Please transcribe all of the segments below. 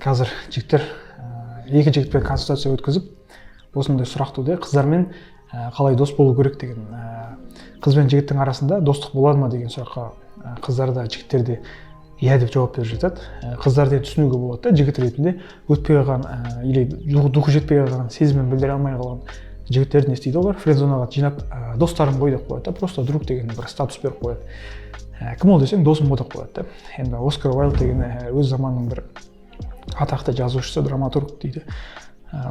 Қазір жігіттер, екі жігітпен консультация өткізіп, осындай сұрақ туды: қыздармен қалай дос болу керек деген. Қыз бен жігіттің арасында достық болады ма деген сұраққа қыздар да, жігіттер де иә деп жауап беріп жатады. Қыздарды енді түсінуге болады да, жігіт ретінде өтпей қалған или духы жетпей қалған, сезімін білдіре алмай қалған жігіттерді не істейді? Олар френдзонаға жинап, достарым ғой деп қояды да, просто друг деген бір статус беріп қояды. Кім ол десең, досым ғой деп қояды да. Енді Оскар Уайлд деген өз заманының бір атақты жазушысы, драматург дейді.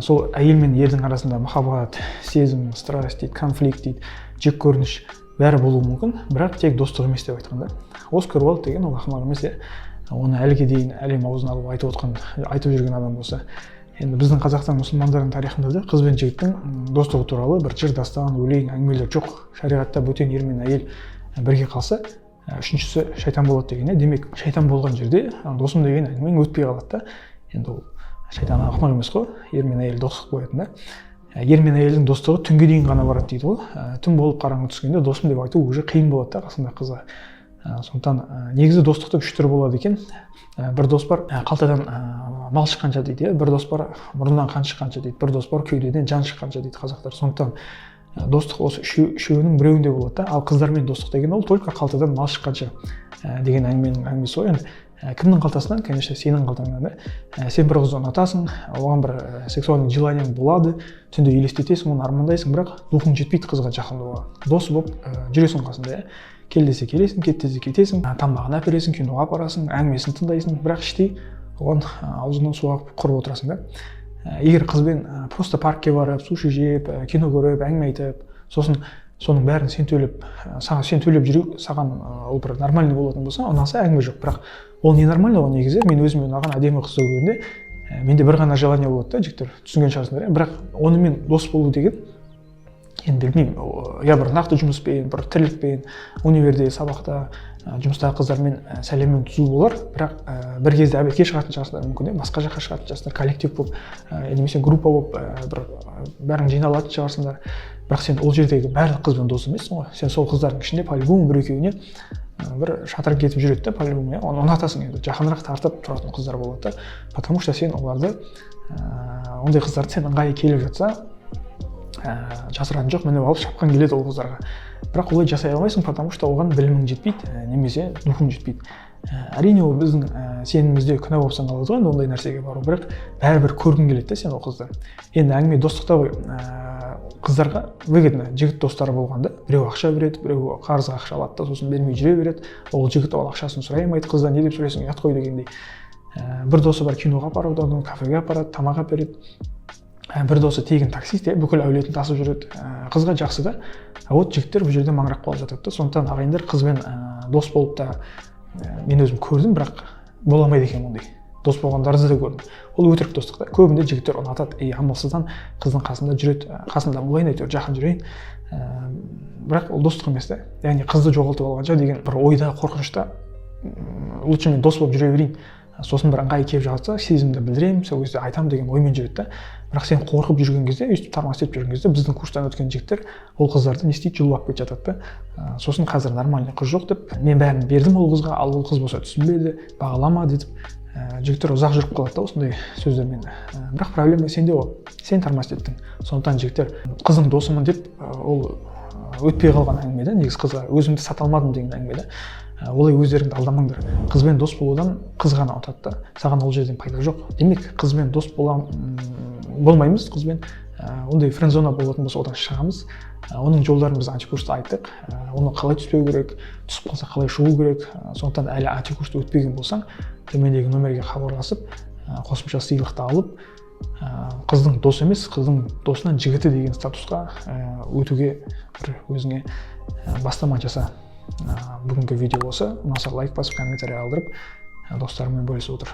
Сол әйел мен ердің арасында махаббат, сезім, страсть дейді, конфликт дейді, жек көрініш, бәрі болуы мүмкін, бірақ тек достық емес деп айтқан да. Оскар Уайлд деген ол ақымақ емес, иә. Оны әліге дейін әлем аузына алып айтып отқан, айтып жүрген адам болса, енді біздің қазақтың, мұсылмандардың тарихында да қыз бен жігіттің достығы туралы бір жыр, дастан, өлең, әңгімелер жоқ. Шариғатта бөтен ер мен әйел бірге қалса, үшіншісі шайтан болады деген, иә. Демек, шайтан болған жерде досым деген әңгімең өтпей қалады да. Енді ол шайтан ақымақ емес қой ер мен әйел дос қылып қоятын да. Ер мен әйелдің достығы түнге дейін ғана барады дейді ғой. Түн болып, қараңғы түскенде досым деп айту уже қиын болады да қасыңдағы қызға. Сондықтан негізі достықтың үш түрі болады екен. Бір дос бар, қалтадан мал шыққанша дейді, иә. Бір дос бар, мұрнынан қан шыққанша дейді. Бір дос бар, кеудеден жан шыққанша дейді қазақтар. Сондықтан достық осы үшеуінің біреуінде болады да. Ал қыздармен достық деген ол только қалтадан мал шыққанша деген әңгіменің әңгімесі ғой. Енді кімнің қалтасынан? Конечно, сенің қалтаңнан да. Сен бір қызды ұнатасың, оған бір сексуальный желаниең болады, түнде елестетесің оны, армандайсың, бірақ духың жетпейді қызға жақындауға. Дос болып жүресің қасында, иә. Кел десе келесің, кет десе кетесің, тамағын әпересің, киноға апарасың, әңгімесін тыңдайсың, бірақ іштей оған аузыңнан су ағып құрып отырасың да. Егер қызбен просто паркке барып, суши жеп, кино көріп, әңгіме айтып, сосын соның бәрін сен төлеп, саған сен төлеп жүру саған ол бір нормальный болатын болса, ұнаса, әңгіме жоқ. Бірақ ол ненормально ғой. Негізі мен өзіме ұнаған әдемі қызды көргенде, менде бір ғана желание болады да, жігіттер, түсінген шығарсыңдар, иә. Бірақ онымен дос болу деген енді білмеймін, я бір нақты жұмыспен, бір тірлікпен, универде сабақта, жұмыстағы қыздармен сәлеммен түзу болар. Бірақ бір кезде обедке шығатын шығарсыңдар мүмкін, иә, басқа жаққа шығатын шығарсыңдар, коллектив болып немесе группа болып, бір бәрің жиналатын шығарсыңдар. Бірақ сен ол жердегі барлық қызбен дос емессің ғой. Сен сол қыздардың ішінде по любому бір екеуіне бір шатырың кетіп жүреді да, по любому, иә. Оны ұнатасың, енді жақынырақ тартып тұратын қыздар болады да, потому что сен оларды, ондай қыздарды сен ыңғайы келіп жатса, жасыратын жоқ, мініп алып шапқан келеді ол қыздарға. Бірақ олай жасай алмайсың, потому что оған білімің жетпейді немесе духың жетпейді. Әрине, ол біздің сенімімізде күнә болып саналады ғой енді ондай нәрсеге бару, бірақ бәрібір көргің келеді да сен ол қызды. Енді әңгіме достықта ғой. Қыздарға выгодно жігіт достары болғанда: біреу ақша береді, біреу қарызға ақша алады да, сосын бермей жүре береді. Ол жігіт ол ақшасын сұрай алмайды қыздан, не деп сұрайсың, ұят қой дегендей. Бір досы бар, киноға апарады оны, кафеге апарады, тамақ әпереді. Бір досы тегін таксист, иә, бүкіл әулетін тасып жүреді. Қызға жақсы да. А вот жігіттер бұл жерде маңырақ қалып жатады да. Сондықтан, ағайындар, қызбен дос болып та, мен өзім көрдім, бірақ бола алмайды екен. Ондай дос болғандарды да көрдім, ол өтірік достық та. Көбінде жігіттер ұнатады и амалсыздан қыздың қасында жүреді, қасында болайын, әйтеуір жақын жүрейін, бірақ ол достық емес та. Яғни қызды жоғалтып алғанша деген бір ойда, қорқынышта, лучше мен дос болып жүре берейін, сосын бір ыңғайы келіп жатса, сезімді білдіремін, сол кезде айтамын деген оймен жүреді да. Бірақ сен қорқып жүрген кезде, өйстіп тормоз етіп жүрген кезде, біздің курстан өткен жігіттер ол қыздарды не істейді? Жұлып алып кетіп жатады да. Сосын қазір нормальный қыз жоқ деп, мен бәрін бердім ол қызға, ал ол қыз болса түсінбеді, бағаламады деп, жігіттер ұзақ жүріп қалады да осындай сөздермен. Бірақ проблема сенде ғой, сен тормоз еттің. Сондықтан, жігіттер, қыздың досымын деп, ол өтпей қалған әңгіме да. Негізі қызға өзімді сата алмадым деген әңгіме да. Олай өздеріңді алдамаңдар. Қызбен дос болудан қыз ғана ұтады да, саған ол жерден пайда жоқ. Демек, қызбен дос болмаймыз. Қызбен ондай френдзона болатын болса, одан шығамыз. Оның жолдарын біз антикурста айттық, оны қалай түспеу керек, түсіп қалса қалай шығу керек. Сондықтан әлі антикурсты өтпеген болсаң, төмендегі номерге хабарласып, қосымша сыйлықты алып, қыздың досы емес, қыздың досынан жігіті деген статусқа өтуге бір өзіңе бастама жаса. Бүгінгі видео осы. Ұнаса, лайк басып, комментарий қалдырып, достарыңмен бөлісіп отыр.